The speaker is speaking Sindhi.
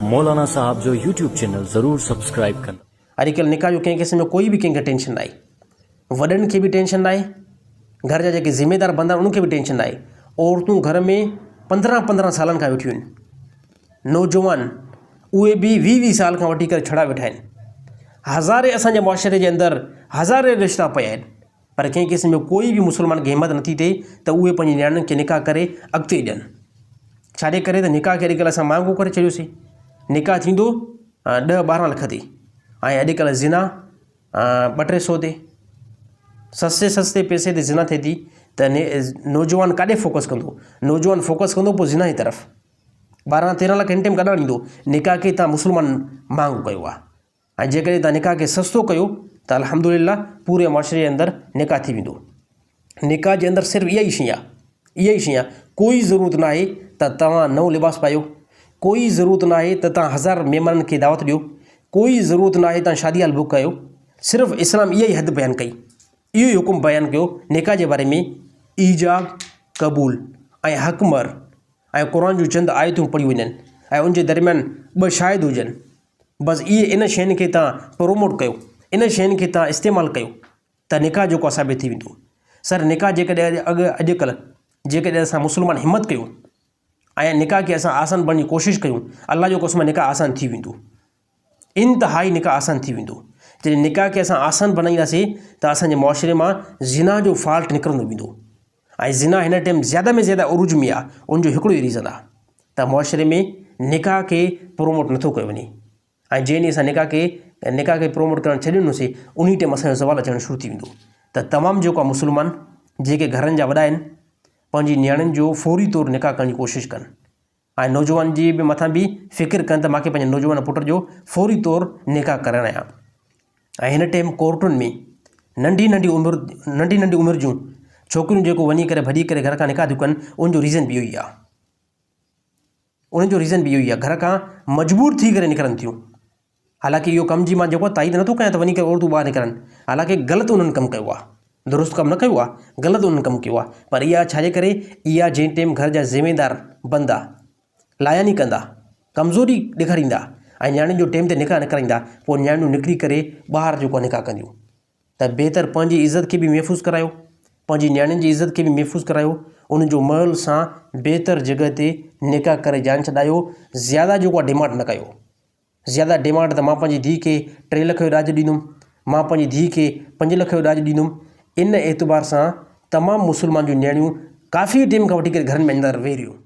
مولانا صاحب جو يوٽيوب چينل ضرور سبسڪرائيب ڪندا. اڄڪلهه نڪاح جو ڪنهن قسم جو ڪوئي به ڪنهن کي ٽينشن ناهي. وڏن کي به ٽينشن ناهي، گهر جا جيڪي ذميدار بندا آهن انهن کي به ٽينشن ناهي. عورتون گهر ۾ پندرهن پندرهن سالن کان ويٺيون آهن. نوجوان اهي به ويهه ويهه سال کان وٺي ڪري ڇڙا ويٺا آهن. هزارين اسان جي معاشري جي اندر هزارين رشتا پيا آهن پر ڪنهن قسم جو ڪوئي به مسلمان کي همت نٿي ٿئي ته اهي پنهنجي نياڻين کي نڪاح ڪري اڳتي ڏين. ڇاجي ڪري ته نڪاح کي اڄڪلهه اسان مهانگو ڪري ڇڏيوسين. نڪاح ٿيندو ڏهه ٻارهن لک تي ۽ اڄڪلهه زنا ٻه ٽي سو تي سستي سستي پئسي تي زنا ٿئي ٿي ته نوجوان ڪاڏي فوڪس ڪندو نوجوان فوڪس ڪندو پوء زنا جي طرف ٻارهن تيرهن لک هن ٽيم ڪڏهن آڻيندو نڪاح کي تان مسلمان مهانگو ڪيو آهي ۽ جيڪڏهن تان نڪاح کي سستو ڪيو ته الحمد لله پوري معاشري جي اندر نڪاح ٿي ويندو نڪاح جي اندر صرف اها ئي شيء آهي اها ئي شيء آهي ڪوئي ضرورت ناهي ته توهان نئون لباس پايو ڪوئي ضرورت ناهي ته توهان هزار مهمانن کي دعوت ڏيو ڪوئي ضرورت ناهي توهان شادي هال بڪ ڪيو صرف اسلام اها ئي حد بيان ڪئي اهو ئي حڪم بيان ڪيو نڪاح جي باري ۾ ايجاب قبول ۽ حق مهر ۽ قرآن جون چند آيتون پڙهيون وڃن ۽ ان جي درميان ٻه شاهد هجن بس اهي ان شين کي توهان پروموٽ ڪيو ان شين کي توهان استعمال ڪيو ته نڪاح جيڪو آهي ثابت ٿي ويندو. سر نڪاح جيڪڏهن اڳ اڄڪلهه جيڪڏهن اسان مسلمان همت ڪيون ۽ نڪاح کي اسان آسان بڻڻ جي ڪوشش ڪيون الله جو قسم نڪاح آسان ٿي ويندو انتهائي نڪاح آسان ٿي ويندو جڏهن نڪاح کي اسان آسان بنائينداسين ته اسانجي معاشري مان زنا جو فالٽ نڪرندو ويندو ۽ زنا هن ٽائيم زياده ۾ زياده عروج ۾ آهي ان جو هڪڙو ئي ريزن آهي ته معاشري ۾ نڪاح کي پروموٽ نٿو ڪيو وڃي ۽ جنهن ڏينهن اسان نڪاح کي نڪاح کي پروموٽ ڪرڻ ڇڏي ڏنوسي انهي ٽيم اسان جو زوال اچڻ شروع ٿي ويندو ته تمام جيڪو آهي مسلمان جيڪي گهرن جا وڏا آهن پنهنجي نياڻين جو فوري طور نڪاح ڪرڻ جي ڪوشش ڪن ۽ نوجوان جي به مٿان به فڪر ڪن ته ماکي پنهنجي نوجوان پٽ جو فوري طور نڪاح ڪرائڻ آهي ۽ هن ٽيم ڪورٽن ۾ ننڍي ننڍي عمر ننڍي ننڍي عمر جون ڇوڪريون جيڪو وڃي ڪري ڀڄي ڪري گهر کان نڪاح ٿيون ڪن ان جو ريزن به اهو ئي آهي انهن جو ريزن به اهو ئي آهي گهر کان مجبور ٿي ڪري نڪرن ٿيون حالانڪه اهو ڪم جي مان جيڪو تائيد نٿو ڪيان ته وڃي ڪري عورتون ٻاهر نڪرن حالانڪه غلط انهن ڪم ڪيو آهي درست ڪم نه ڪيو آهي غلط انهن ڪم ڪيو آهي پر اها ڇاجي ڪري اها جنهن ٽيم گهر جا ذميدار بندا لاياني ڪندا ڪمزوري ڏيکاريندا ۽ نياڻين جو ٽيم تي نڪاح نه ڪرائيندا پوء نياڻيون نڪري ڪري ٻاهر جيڪو نڪاح ڪنديون ته بهتر پنهنجي عزت کي به محفوظ ڪرايو، پنهنجي نياڻين جي عزت کي به محفوظ ڪرايو، انهن جو مهل سان بهتر جڳهه تي نڪاح ڪري جان ڇڏايو، زياده جيڪو آهي ڊيمانڊ نه ڪيو، زياده ڊيمانڊ ته مان پنهنجي ڌيء کي ٽي لک جو ڏاج ڏيندم، مان پنهنجي ڌيء کي پنج لک جو ڏاج ڏيندم، ان اعتبار سان تمام مسلمان جون نياڻيون ڪافي ٽيم کان وٺي ڪري گهرن ۾ اندر ويهي رهيون.